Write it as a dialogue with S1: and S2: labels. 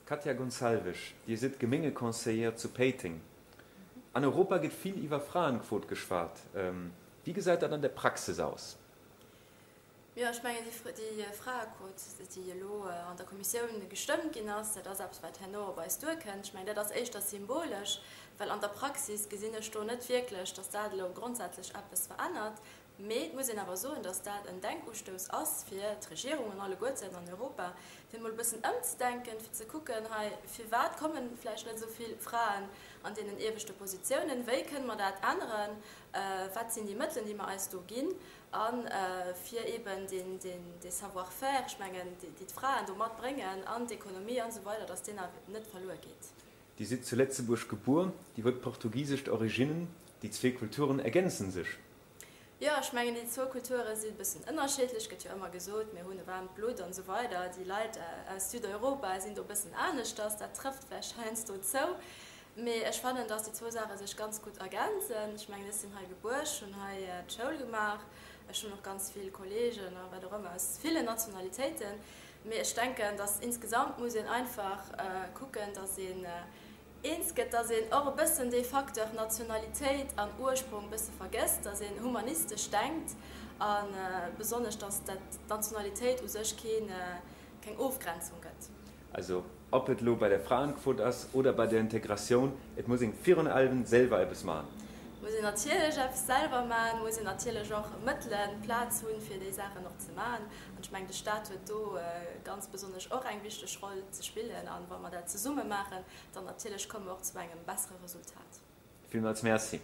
S1: Katia Gonçalves, Dir sidd Gemengeconseillère zu Péiteng. An Europa gëtt vill iwwer Fraenquot geschwat. Wéi gesäit dat an der Praxis aus?
S2: Jo, ech mengen, déi Fraequot, déi elo an der Kommissioun gestëmmt ginn ass, dat ass eppes, wat herno op eis duerkënnt. Ech mengen, dat ass éischter symbolesch, well an der Praxis gesinn ech do net wierklech, datt dat elo grondsätzlech eppes verännert. Mee et muss een awer soen, datt dat en Denkustouss ass fir d'Regierungen alleguerten an Europa, fir emol e bëssen ëmzedenken, fir ze kucken, hei, firwat komme vläicht net esou vill Fraen an deenen ieweschte Positiounen, wéi kënne mer dat änneren, wat sinn déi Mëttelen, déi mer eis do ginn, a fir eeben dee Savoir-faire, ech mengen, déi d'Fraen do matbréngen an d'Ekonomie an esou weider, datt deen net verluer geet.
S1: Dir sidd zu Lëtzebuerg gebuer, Dir huet portugisesch Originnen, déi zwee Kulturen ergänzen sech.
S2: Jo, ech mengen déi zwou Kulture si bëssen ënnerschiddlech. Gëtt jo ëmmer gesot, mir hunn e waarmt Blutt an esou weider. Déi Leit aus Südeuropa sinn do bëssen aneschters. Dat trëfft vläicht heiansdo zou. Mee ech fannen, datt déi zwou Saache sech ganz gutt ergänzen. Ech mengen, ech sinn hei gebuer, ech hunn hei d'Schoul gemaach, ech hunn och ganz vill Kolleegen a wat och ëmmer aus villen Nationalitéiten. Mee ech denken, datt insgesamt muss een einfach kucken, datt een Eens gëtt, dass een och e bëssen dee Facteur Nationalitéit an Ursprong e bësse vergësst, dass een humanistesch denkt a besonnesch, dass dat d'Nationalitéit u sech keen, keng Ofgrenzung gëtt.
S1: Also, ob et elo bei der Fraenquot ass oder bei der Integratioun, et muss een virun allem selwer eppes maachen.
S2: Et muss een natierlech eppes selwer maachen, et muss een natierlech och Mëttelen, Plaz hunn, fir déi Saachen och ze maachen. An ech mengen, de Staat huet do ganz besonnesch och eng wichteg Roll ze spillen. A wa mer dat zesumme maachen, dann natierlech komme mer och zu engem bessere Resultat.
S1: Villmools Merci.